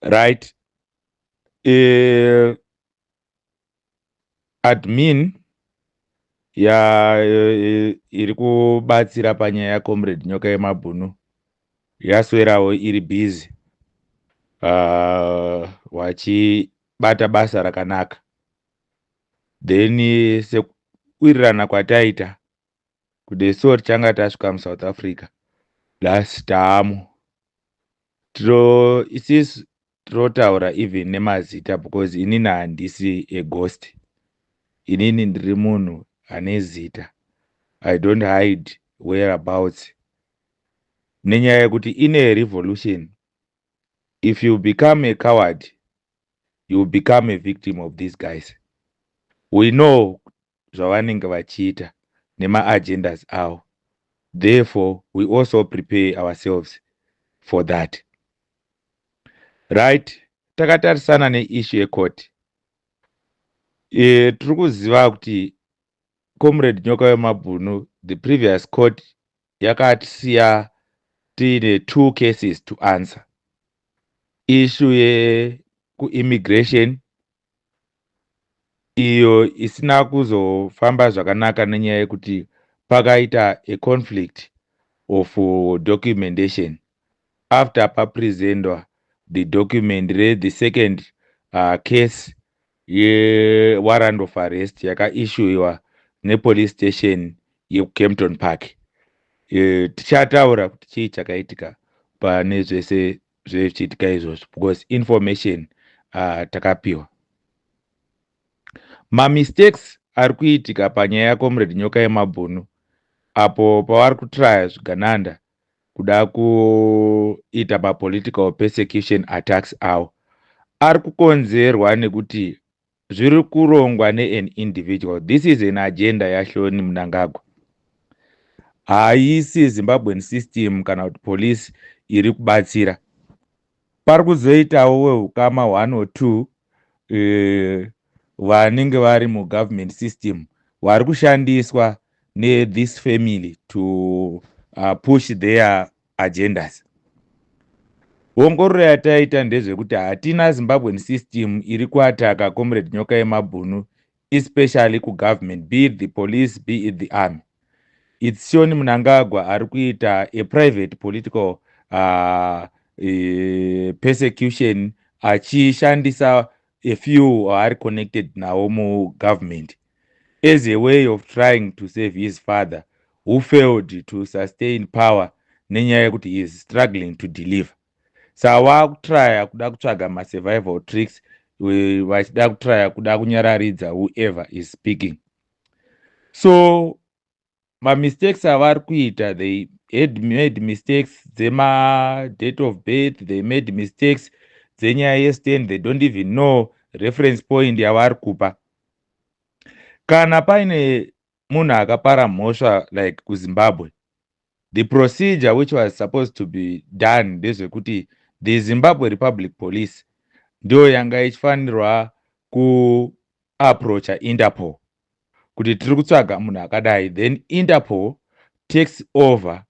Right, admin ya iri kubatsira panyaya yaComrade Nyoka Yemabhunu yaswerawo iri busy, wachibata basa rakanaka. Then sekuwirirana kwataita kuti so tichanga tasvika muSouth Africa last taamo, tiro isisu tinotaura even nemazita, because inini handisi a ghost. Inini ndiri munhu ane zita. I don't hide whereabouts, nenyaya yekuti ine revolution, if you become a coward, you become a victim of these guys. We know zvavanenge vachiita nemaagendas avo, therefore we also prepare ourselves for that. Right, takatarisana neissue yecourt, tiri kuziva kuti Comrade Nyoka Yemabhunu, the previous court yakatisiya tiine two cases to answer: issue yekuimmigration iyo isina kuzofamba zvakanaka nenyaya yekuti pakaita a conflict of documentation after papresentwa the document rethe second case yewarrant of arrest yakaissuiwa nepolice station yekuKempton Park. Tichataura kuti chii chakaitika pane zvese zvechiitika izvozvo, because information takapiwa. Mamistakes ari kuitika panyaya yaComrade Nyoka Yemabhunu apo pavari kutraya zvigananda kuda kuita mapolitical persecution attacks avo ari kukonzerwa nekuti zviri kurongwa nean individual. This is an agenda yaSean Mnangagwa. Haisi Zimbabwean system kana kuti police iri kubatsira. Pari kuzoitawo weukama one or two vanenge vari mugovernment system vari kushandiswa nethis family to push their agendas. Ongororo yataita ndezvekuti hatina Zimbabwean system iri kuattacka Comrade Nyoka Yemabhunu, especially kugovernment, be it the police, be it the army. It's Sean Mnangagwa ari kuita a private political persecution achishandisa a few ari connected nawo mugovernment as a way of trying to save his father, who failed to sustain power nenyaya yekuti he is struggling to deliver. Saka wakutraya kuda kutsvaga masurvival tricks, vachida kutraya kuda kunyararidza whoever is speaking. So mamistakes avari kuita, they had made mistakes dzema-date of birth, they made mistakes dzenyaya yestand. They don't even know reference point yavari kupa. Kana paine munhu akapara mhosva like kuZimbabwe, the procedure which was supposed to be done ndezvekuti the Zimbabwe Republic Police ndiyo yanga ichifanirwa kuapproacha Interpol kuti tiri kutsvaga munhu akadai. Then Interpol takes over,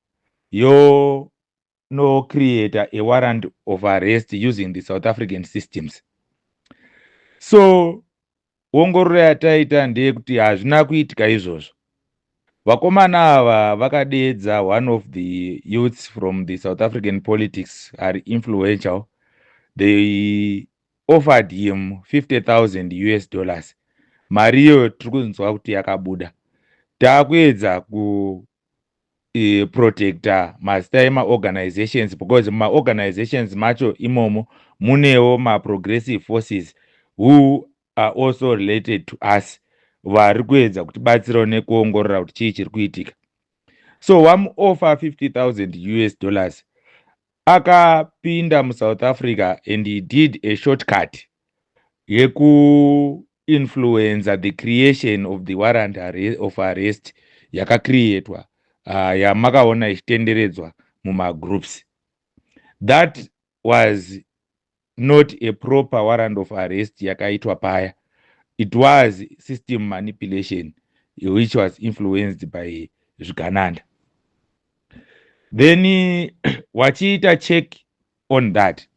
yonocreata a warrant of arrest using the South African systems. So ongororo yataita ndeyekuti hazvina kuitika izvozvo. Vakomana ava vakadeedza one of the youths from the South African politics ari influential. They offered him 50,000 US dollars. Mari iyoyo tiri kunzwa kuti yakabuda. Taakuedza kuprotecta mazita emaorganizations, because mumaorganizations macho imomo munewo maprogressive forces who are also related to us, vari kuedza kutibatsirawo nekuongorora kuti chii chiri kuitika. So wamuoffer 50,000 US dollars, akapinda muSouth Africa and he did a shortcut yekuinfluenza the creation of the warrant of arrest yakacreatwa, yamakaona ichitenderedzwa mumagroups. That was not a proper warrant of arrest yakaitwa paya. It was system manipulation which was influenced by zvigananda. Then wachiita check on that.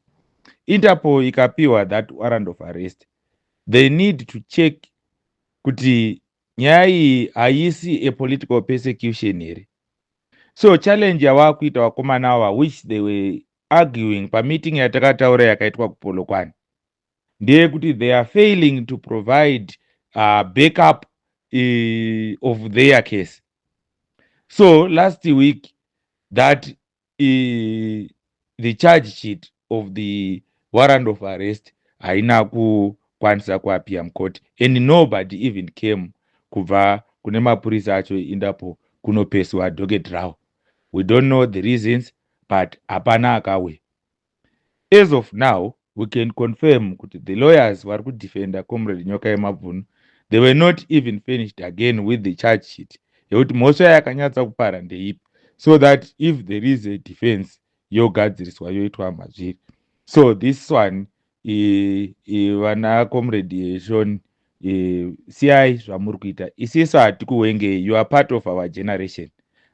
Interpol ikapiwa that warrant of arrest, they need to check kuti nyaya iyi haisi a political persecution here. So challenge yavakuita vakomana ava, which they were arguing pameeting yatakataura yakaitwa kuPolokwane, ndeyekuti they are failing to provide backup of their case. So last week that the charge sheet of the warrant of arrest haina kukwanisa kuappear mucourt and nobody even came kubva kune mapurisa acho Interpol kunopesiwa docket ravo. We don't know the reasons, but hapana akauya. As of now, we can confirm kuti the lawyers vari kudefenda Comrade Nyoka Yemabhunu, they were not even finished again with the charge sheet yekuti mhosva yakanyatsa kupara ndeipi, so that if there is a defense, yogadziriswa, yoitwa mazviri. So this one, vana Comrade Shon, siyai zvamuri kuita. Isisu hatikuwengei. You are part of our generation,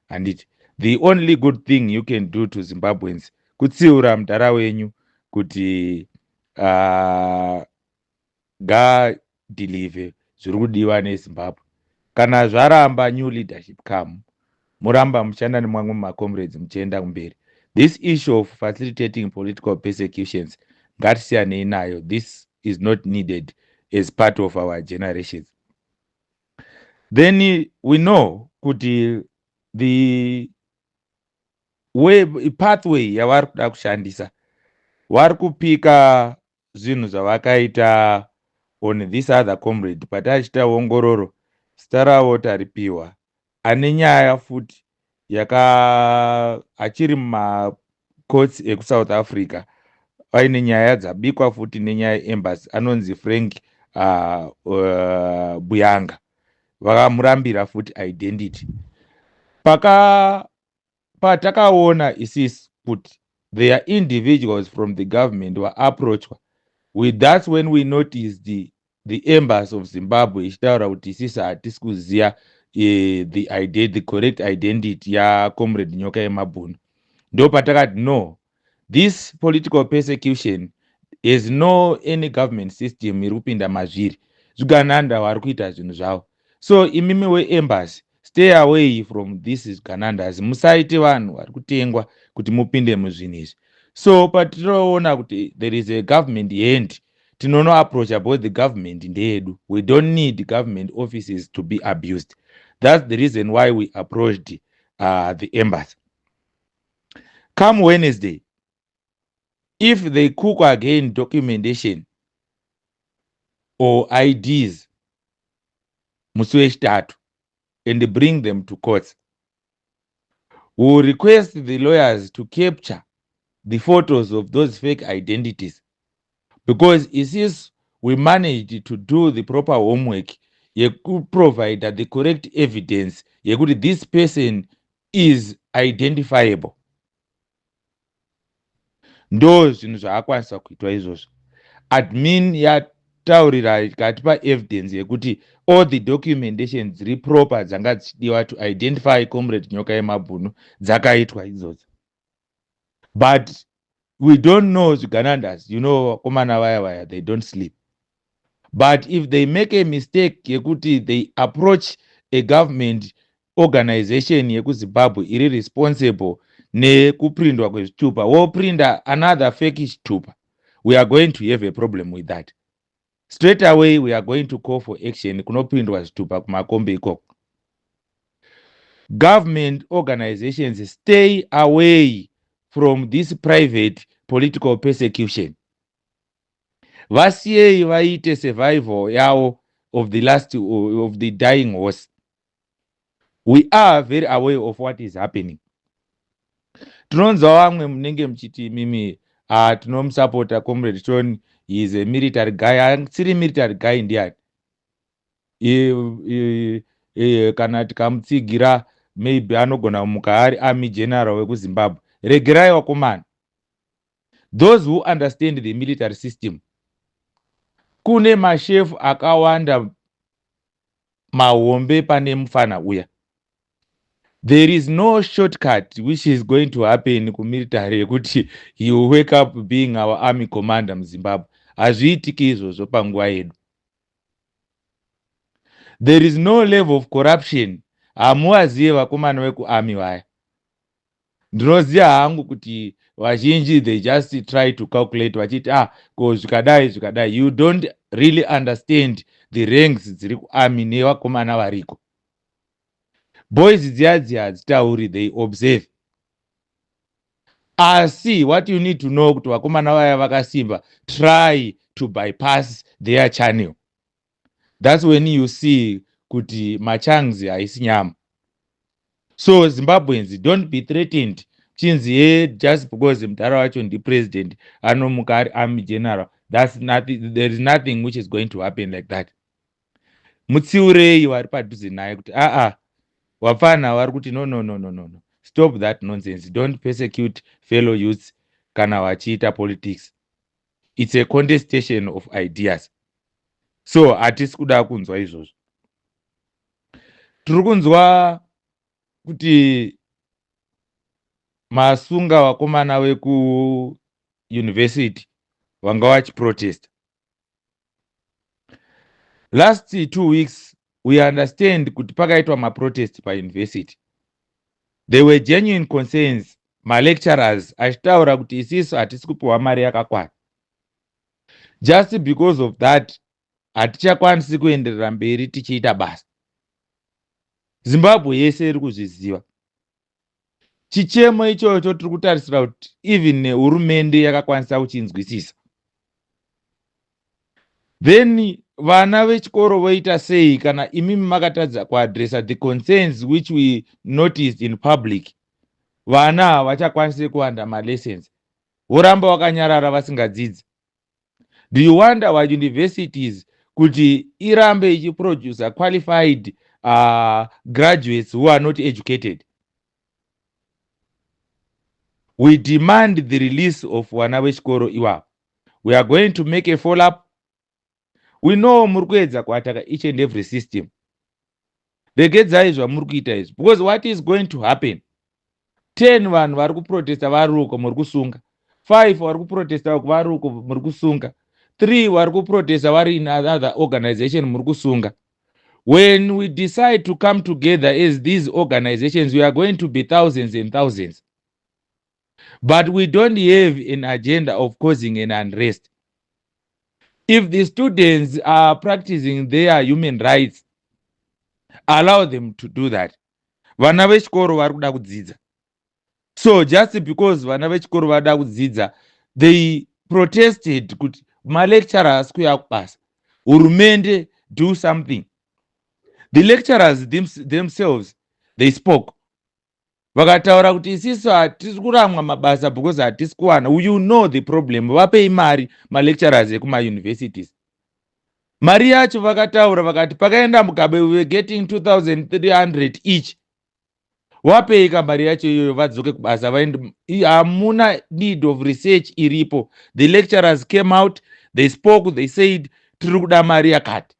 handiti? The only good thing you can do to Zimbabweans kutsiura mudhara wenyu kuti ngadeliver zviri kudiwa neZimbabwe. Kana zvaramba, new leadership come, muramba muchishanda nemamwe macomrades muchienda kumberi. This issue of facilitating political persecutions, ngatisiyanei nayo. This is not needed as part of our generations. Then we know kuti the way, pathway yavari kuda kushandisa, vari kupika zvinhu zvavakaita on this other comrade. Patachita ongororo, zita ravo taripiwa, ane nyaya futi yaka achiri mumacourts ekuSouth Africa, paine nyaya dzabikwa futi nenyaya yeembassy, anonzi Frank Buyanga. Vakamurambira futi identity. Paka patakaona isisi kuti there are individuals from the government vaapproachwa with, that's when we noticed the Embassy of Zimbabwe ichitaura kuti isisi hatisi kuziva the correct identity yaComrade Nyoka Yemabhunu. Ndo patakati, no, this political persecution has no any government system iri kupinda mazviri. Zvigananda vari kuita zvinhu zvavo. So imimi weembassy, stay away from this zviganandas. Musaite vanhu vari kutengwa kuti mupinde muzvinhu izvi. So patinoona kuti there is a government hand, tinonoapproacha both. The government ndeyedu. We don't need government offices to be abused. That's the reason why we approached the embassy. Come Wednesday, if they cook again documentation or IDs musi wechitatu and bring them to courts, we will request the lawyers to capture the photos of those fake identities, because isis we managed to do the proper homework yekuprovida the correct evidence yekuti this person is identifiable. Ndo zvinhu zvaakwanisa kuitwa izvozvo. Admin yataurira, ikatipa evidence yekuti all the documentation dziri proper dzanga dzichidiwa to identify Comrade Nyoka Yemabhunu dzakaitwa idzodzo. But we don't know zviganandas. Vakomana vaya vaya, they don't sleep. But if they make a mistake yekuti they approach a government organization yekuZimbabwe iri responsible nekuprindwa kwezvitupa, woprinda another fake chitupa, we are going to have a problem with that. Straight away we are going to call for action kunoprindwa zvitupa kumakombe ikoko. Government organizations, stay away from this private political persecution. Vasiyei vaite survival yavo of the last of the dying horse. We are very aware of what is happening. Tinonzwa vamwe munenge muchiti mimi, tinomusapota Comrade Tony, he is a military guy. Asiri military guy ndiani? Kana tikamutsigira, maybe anogona kumuka ari army general wekuZimbabwe. Regerai wakomana. Those who understand the military system, kune mashefu akawanda mahombe pane mufana uya. There is no shortcut which is going to happen kumilitary yekuti you wake up being our army commander muZimbabwe. Hazviitiki izvozvo panguva yedu. There is no level of corruption. Hamuvazive vakomana vekuarmy vaya. Ndinoziva hangu kuti vazhinji, they just try to calculate vachiti, "Ah, ko zvikadai, zvikadai." You don't really understand the ranks dziri kuarmy nevakomana variko. Boys dziya dziya hadzitauri, they observe. Asi what you need to know kuti vakomana vaya vakasimba. Try to bypass their channel, that's when you see kuti machangs haisi nyama. So Zimbabweans, don't be threatened chinzi ye just because mudhara wacho ndipresident, anomuka ari army general. That's nothing. There is nothing which is going to happen like that. Mutsiurei vari padhuze naye kuti aa, wapfana vari kuti, "No, no, no, no, no, no, stop that nonsense. Don't persecute fellow youths kana vachiita politics. It's a contestation of ideas." So hatisi kuda kunzwa izvozvo. Tiri kunzwa kuti masunga vakomana vekuuniversity vanga vachiprotesta last 2 weeks. We understand kuti pakaitwa maprotest pauniversity. There were genuine concerns, malecturers achitaura kuti isisu hatisi kupiwa mari yakakwana. Just because of that, hatichakwanisi kuenderera mberi tichiita basa. Zimbabwe yese iri kuzviziva chichemo ichocho. Tiri kutarisira kuti even nehurumende yakakwanisa kuchinzwisisa. Then vana vechikoro voita sei kana imimi makatadza kuadresa the concerns which we noticed in public? Vana havachakwanisi kuwanda malessons, voramba vakanyarara vasingadzidzi. Do you want our universities kuti irambe ichiproduca qualified graduates who are not educated? We demand the release of vana vechikoro ivavo. We are going to make a follow up. We know muri kuedza kuataka each and every system. Regedzai zvamuri kuita izvi, because what is going to happen, 10 vanhu vari kuprotesta vari uko, muri kusunga 5 vari kuprotesta vari uko, muri kusunga 3 vari kuprotesta vari in another organization, muri kusunga. When we decide to come together as these organizations, we are going to be thousands and thousands, but we don't have an agenda of causing an unrest. If the students are practicing their human rights, allow them to do that. Vana vechikoro vari kuda kudzidza. So just because vana vechikoro vada kudzidza, they protested kuti malecturer asi kuuya kubasa, hurumende, do something. The lecturers themselves, they spoke, vakataura kuti isisu hatisi kuramwa mabasa because hatisi kuwana. You know the problem. Vapei mari malecturers ekumauniversities. Mari yacho vakataura vakati pakaenda Mugabe we were getting 2300 each. Wapei kamari yacho iyoyo, vadzoke kubasa vaende. Hamuna need of research iripo. The lecturers came out, they spoke, they said tiri kuda mari yakati.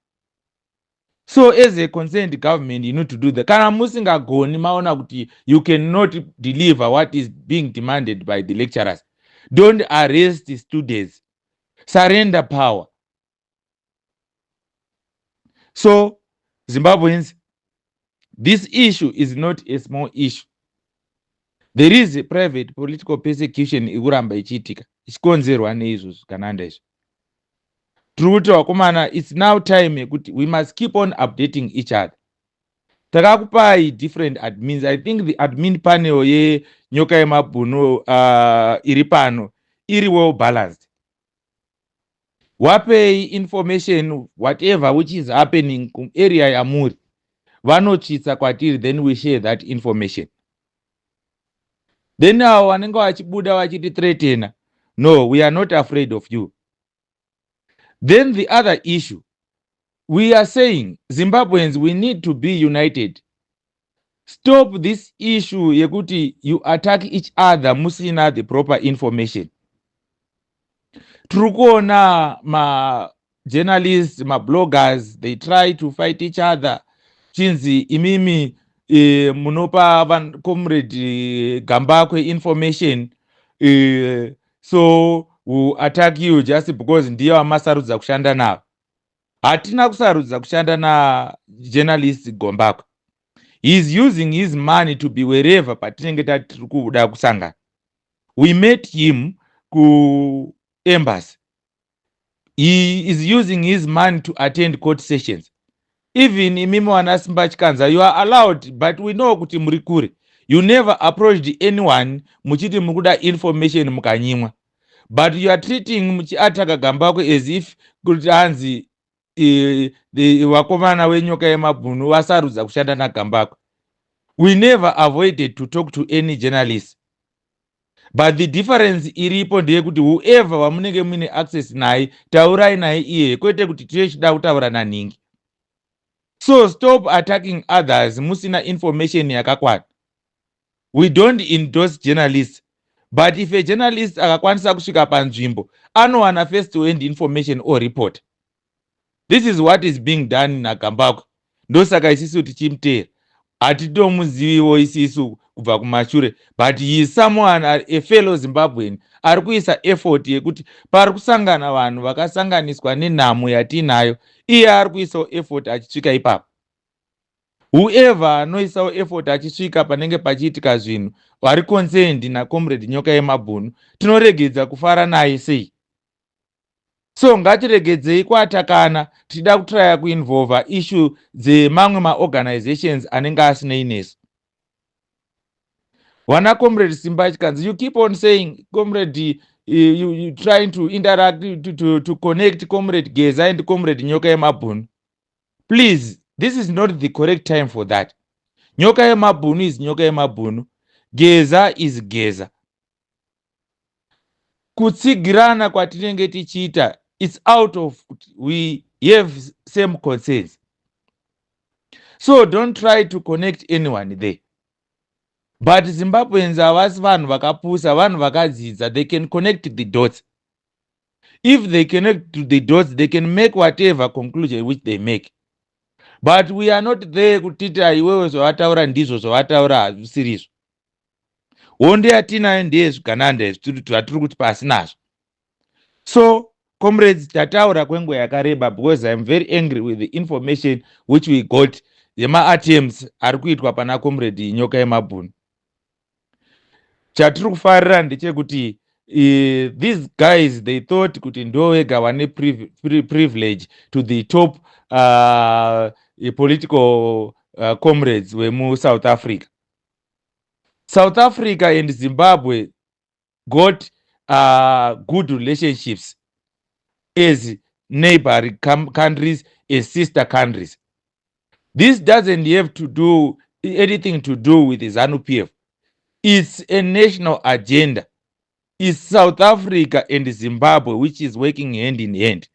So as a concerned government, you need to do that. Kana musingagoni, maona kuti you cannot deliver what is being demanded by the lecturers, don't arrest students, surrender power. So Zimbabweans, this issue is not a small issue. There is a private political persecution ikuramba ichiitika, ichikonzerwa neizvozvo kananda izvo. Tiri kuti vakomana, it's now time yekuti we must keep on updating each other. Takakupai different admins. I think the admin panel yeNyoka Yemabhunu iri pano iri well balanced. Wapei information, whatever which is happening kuarea yamuri, vanotsvitsa kwatiri, then we share that information. Then avo vanenge vachibuda vachiti threatena, no, we are not afraid of you. Then the other issue we are saying, Zimbabweans, we need to be united. Stop this issue yekuti you attack each other musina the proper information. Tiri kuona majournalists, mabloggers, they try to fight each other, chinzi imimi Munopa Comrade Gambakwe information, so will attack you just because ndiye wamasarudza kushanda navo. Hatina kusarudza kushanda najournalist Gambakwe. He is using his money to be wherever patinenge tatiri kuda kusangana. We met him kuembassy. He is using his money to attend court sessions. Even imimi wana Simba Chikanza, you are allowed, but we know kuti muri kure. You never approached anyone muchiti muri kuda information, mukanyimwa, but you are treating, muchiataka Gambakwe as if kuti hanzi vakomana weNyoka Yemabhunu vasarudza kushanda naGambakwe. We never avoided to talk to any journalist, but the difference iripo ndeyekuti whoever wamunenge muine access naye, taurai naye iyeye, kwete kuti tichida kutaura naningi. So stop attacking others musina information yakakwana. We don't endorse journalists, but if a journalist akakwanisa kusvika panzvimbo, anowana first hand information or report. This is what is being done naGambakwe. Ndosaka isisu tichimuteera. Hatitomuziviwo isisu kubva kumashure, but he is someone, a fellow Zimbabwean ari kuisa effort yekuti pari kusangana vanhu vakasanganiswa nenhamo yatiinayo. Iye ari kuisawo effort achisvika ipapo. Whoever anoisawo effort achisvika panenge pachiitika zvinhu, vari concerned naComrade Nyoka Yemabhunu, tinoregedza kufara naye sei? So ngatiregedzei kuatakana tichida kutraya kuinvolva issue dzemamwe maorganizations anenge asinei nesu. Vana Comrade Simba Chikanzi, you keep on saying Comrade, you trying to interact, to connect Comrade Geza and Comrade Nyoka Yemabhunu. Please, this is not the correct time for that. Nyoka Yemabhunu is Nyoka Yemabhunu, Geza is Geza. Kutsigirana kwatinenge tichiita, it's out of we have same concerns, so don't try to connect anyone there. But Zimbabweans havasi vanhu vakapusa, vanhu vakadzidza. They can connect the dots. If they connect to the dots, they can make whatever conclusion which they make. But we are not there kutiti iwewe zvavataura ndizvo, zvavataura hazvisirizvo. Hondo yatinayo ndeyezvigananda zvatiri kuti pasi nazvo. So comrades, tataura kwenguva yakareba because I am very angry with the information which we got yemaattempts ari kuitwa pana Comrade Nyoka Yemabhunu. Chatiri kufarira ndechekuti these guys, they thought kuti ndo vega vane privilege to the top political comrades vemuSouth Africa. South Africa and Zimbabwe got good relationships as neighboring countries, as sister countries. This doesn't have to do anything to do with the ZANU PF. It's a national agenda. It's South Africa and Zimbabwe which is working hand in hand,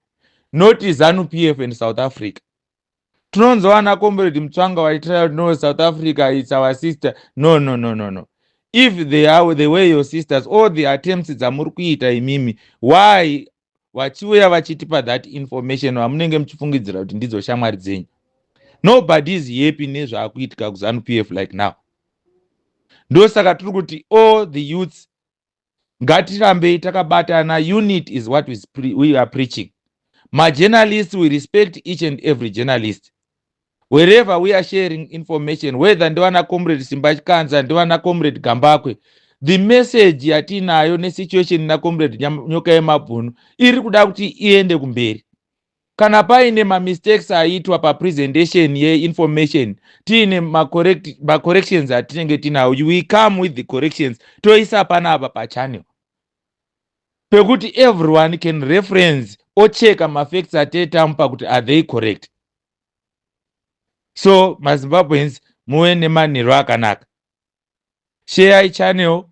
not ZANU PF and South Africa. Tinonzowana Comrade Mutsvangwa vachitira, "No, South Africa is our sister." No, no, no, no, no. If they are the way your sisters, all the attempts dzamuri kuita imimi, why vachiuya vachitipa that information vamunenge muchifungidzira kuti ndidzo shamwari dzenyu? Nobody is happy nezvaakuitika kuZANU PF like now. Ndosaka tiri kuti all the youths, ngatirambei takabatana. Unit is what we are preaching. Majournalists, we respect each and every journalist. Wherever we are sharing information, whether ndivana Comrade Simba Chikanza, ndivana Comrade Gambakwe, the message yatinayo nesituation naComrade Nyoka Yemabhunu iri kuda kuti iende kumberi. Kana paine mamistakes aitwa papresentation yeinformation, tiine macorrections atinenge tinawo, we come with the corrections, toisa panapa pachannel pekuti everyone can reference, ocheka mafacts atetamupa kuti are they correct. So maZimbabweans, muve nemanhero akanaka. Sheyai channel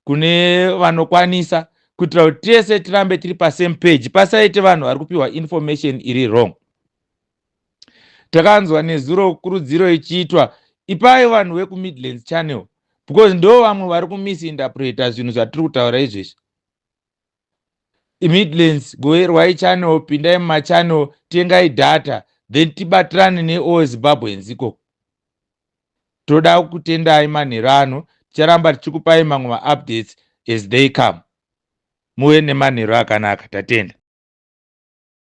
kune vanokwanisa kuitira kuti tese tirambe tiri pasame page, pasaite vanhu vari kupiwa information iri wrong. Takanzwa nezuro kurudziro ichiitwa, ipai vanhu vekuMidlands channel, because ndo vamwe vari kumisinterpreta zvinhu zvatiri kutaura izvezvi. Midlands, goverwai channel, pindai mumachannel, tengai data, then tibatirane neall Zimbabweans ikoko. Toda kutendai manheru ano. Ticharamba tichikupai mamwe maupdates as they come. Muve nemanheru akanaka. Tatenda.